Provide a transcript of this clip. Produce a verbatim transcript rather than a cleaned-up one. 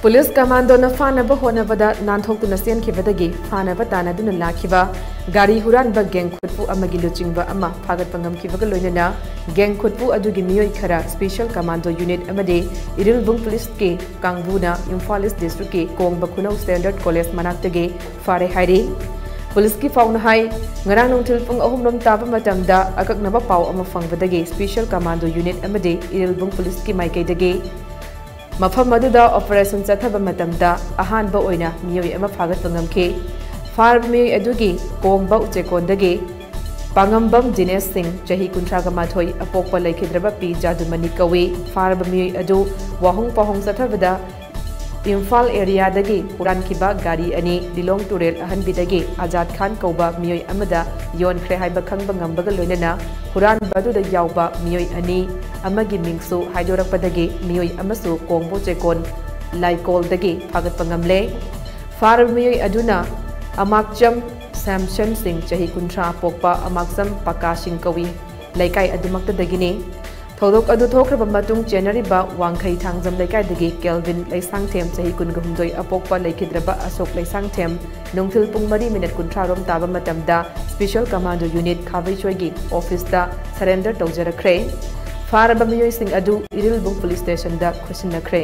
Police ꯀꯃꯥꯟꯗꯣꯅ ꯐꯥꯅꯕ ꯍꯣꯠꯅꯕꯗ ꯅꯥꯟꯊꯣꯛꯇꯨꯅ ꯆꯦꯟꯈꯤꯕꯗꯒꯤ ꯐꯥꯅꯕ ꯇꯥꯟꯅꯗꯨꯅ ꯂꯥꯛꯈꯤꯕ ꯒꯥꯔꯤ ꯍꯨꯔꯥꯟꯕ ꯒꯦꯡ ꯈꯨꯠꯄꯨ ꯑꯃꯒꯤ ꯂꯨꯆꯤꯡꯕ ꯑꯃ ꯐꯥꯒꯠꯄ ꯉꯝꯈꯤꯕꯒ ꯂꯣꯏꯅꯅ ꯒꯦꯡ ꯈꯨꯠꯄꯨ ꯑꯗꯨꯒꯤ ꯃꯤꯑꯣꯏ ꯈꯔ ꯁ꯭ꯄꯦꯁꯤꯌꯦꯜ ꯀꯃꯥꯟꯗꯣ ꯌꯨꯅꯤꯠ ꯑꯃꯗꯤ ꯏꯔꯤꯜꯕꯨꯡ ꯄꯨꯂꯤꯁꯀꯤ ꯀꯥꯡꯕꯨꯅ ꯏꯝꯐꯥꯜ ꯏꯁ ꯗꯤꯁꯇ꯭ꯔꯤꯛꯀꯤ ꯀꯣꯡꯕ ꯈꯨꯅꯧ ꯁ꯭ꯇꯦꯟꯗꯔꯗ ꯀꯣꯂꯦꯖ ꯃꯅꯥꯛꯇꯒꯤ ꯐꯥꯔꯦ ꯍꯥꯏꯔꯤ꯫ ꯄꯨꯂꯤꯁꯀꯤ ꯄꯥꯎꯅ ꯍꯥꯏ, ꯉꯔꯥꯡ ꯅꯨꯡꯊꯤꯜ ꯄꯨꯡ ꯑꯍꯨꯝ ꯔꯣꯝ ꯇꯥꯕ ꯃꯇꯝꯗ ꯑꯀꯛꯅꯕ ꯄꯥꯎ ꯑꯃ ꯐꯪꯕꯗꯒꯤ ꯁ꯭ꯄꯦꯁꯤꯌꯦꯜ ꯀꯃꯥꯟꯗꯣ ꯌꯨꯅꯤꯠ ꯑꯃꯗꯤ ꯏꯔꯤꯜꯕꯨꯡ ꯄꯨꯂꯤꯁꯀꯤ ꯃꯥꯏꯀꯩꯗꯒꯤ ꯃꯐꯝ ꯑꯗꯨꯗ ꯑꯣꯄꯔꯦꯁꯟ ꯆꯠꯊꯕ ꯃꯇꯝꯗ ꯑꯍꯥꯟꯕ ꯑꯣꯏꯅ ꯃꯤꯑꯣꯏ ꯑꯃ ꯐꯥꯒꯠꯄ ꯉꯝꯈꯤ꯫ ꯐꯥꯔꯕ ꯃꯤꯑꯣꯏ ꯑꯗꯨꯒꯤ ꯀꯣꯡꯕ ꯎꯆꯦꯀꯣꯟꯗꯒꯤ ꯄꯥꯉꯝꯕꯝ ꯗꯤꯅꯦꯁ ꯁꯤꯡ, ꯆꯍꯤ ꯀꯨꯟꯊ꯭ꯔꯥꯒ ꯃꯥꯊꯣꯏ, ꯑꯄꯣꯛꯄ ꯂꯩꯈꯤꯗ꯭ꯔꯕ ꯄꯤ ꯖꯥꯗꯨꯃꯅꯤ ꯀꯧꯏ꯫ ꯐꯥꯔꯕ ꯃꯤꯑꯣꯏ ꯑꯗꯨ ꯋꯥꯍꯣꯡ ꯄꯥꯍꯣꯡ ꯆꯠꯊꯕꯗ ꯏꯝꯐꯥꯜ ꯑꯦꯔꯤꯌꯥꯗꯒꯤ ꯍꯨꯔꯥꯟꯈꯤꯕ ꯒꯥꯔꯤ ꯑꯅꯤ ꯂꯤꯂꯣꯡ ꯇꯨꯔꯦꯜ ꯑꯍꯟꯕꯤꯗꯒꯤ ꯑꯖꯥꯗ ꯈꯥꯟ ꯀꯧꯕ ꯃꯤꯑꯣꯏ ꯑꯃꯗ ꯌꯣꯟꯈ꯭ꯔꯦ ꯍꯥꯏꯕ ꯈꯪꯕ ꯉꯝꯕꯒ ꯂꯣꯏꯅꯅ ꯍꯨꯔꯥꯟꯕ ꯑꯗꯨꯗ ꯌꯥꯎꯕ ꯃꯤꯑꯣꯏ ꯑꯅꯤ ꯑꯃꯒꯤ ꯃꯤꯡꯁꯨ ꯍꯥꯏꯗꯣꯔꯛꯄꯗꯒꯤ ꯃꯤꯑꯣꯏ ꯑꯃꯁꯨ ꯀꯣꯡꯕ ꯎꯆꯦꯀꯣꯟ ꯂꯥꯏꯀꯣꯜꯗꯒꯤ ꯐꯥꯒꯠꯄ ꯉꯝꯂꯦ꯫ ꯐꯥꯔꯕ ꯃꯤꯑꯣꯏ ꯑꯗꯨꯅ ꯑꯃꯥꯛꯆꯝ ꯁꯦꯝꯁꯟ ꯁꯤꯡ, ꯆꯍꯤ ꯀꯨꯟꯊ꯭ꯔꯥ, ꯄꯣꯛꯄ ꯑꯃꯥꯛꯆꯝ ꯄꯀꯥ ꯁꯤꯡ ꯀꯧꯏ, ꯂꯩꯀꯥꯏ ꯑꯗꯨꯃꯛꯇꯗꯒꯤꯅꯤ꯫ ꯊꯧꯗꯣꯛ ꯑꯗꯨ ꯊꯣꯛꯈ꯭ꯔꯕ ꯃꯇꯨꯡ ꯆꯦꯟꯅꯔꯤꯕ ꯋꯥꯡꯈꯩ ꯊꯥꯡꯖꯝ ꯂꯩꯀꯥꯏꯗꯒꯤ ꯀꯦꯜꯚꯤꯟ ꯂꯩꯁꯥꯡꯊꯦꯝ, ꯆꯍꯤ ꯀꯨꯟꯒ ꯍꯨꯝꯗꯣꯏ, ꯑꯄꯣꯛꯄ ꯂꯩꯈꯤꯗ꯭ꯔꯕ ꯑꯁꯣꯛ ꯂꯩꯁꯥꯡꯊꯦꯝ, ꯅꯨꯡꯊꯤꯜ ꯄꯨꯡ ꯃꯔꯤ ꯃꯤꯅꯠ ꯀꯨꯟꯊ꯭ꯔꯥ ꯔꯣꯝ ꯇꯥꯕ ꯃꯇꯝꯗ ꯁ꯭ꯄꯦꯁꯤꯌꯦꯜ ꯀꯃꯥꯟꯗꯣ ꯌꯨꯅꯤꯠ ꯈꯥꯕꯩꯁꯣꯏꯒꯤ ꯑꯣꯐꯤꯁꯇ ꯁꯔꯦꯟꯗꯔ ꯇꯧꯖꯔꯛꯈ꯭ꯔꯦ꯫ ꯐꯥꯔꯕ ꯃꯤꯑꯣꯏꯁꯤꯡ ꯑꯗꯨ ꯏꯔꯤꯜꯕꯨꯡ ꯄꯨꯂꯤꯁ ꯁ꯭ꯇꯦꯁꯟꯗ ꯈꯨꯠꯁꯤꯟꯅꯈ꯭ꯔꯦ꯫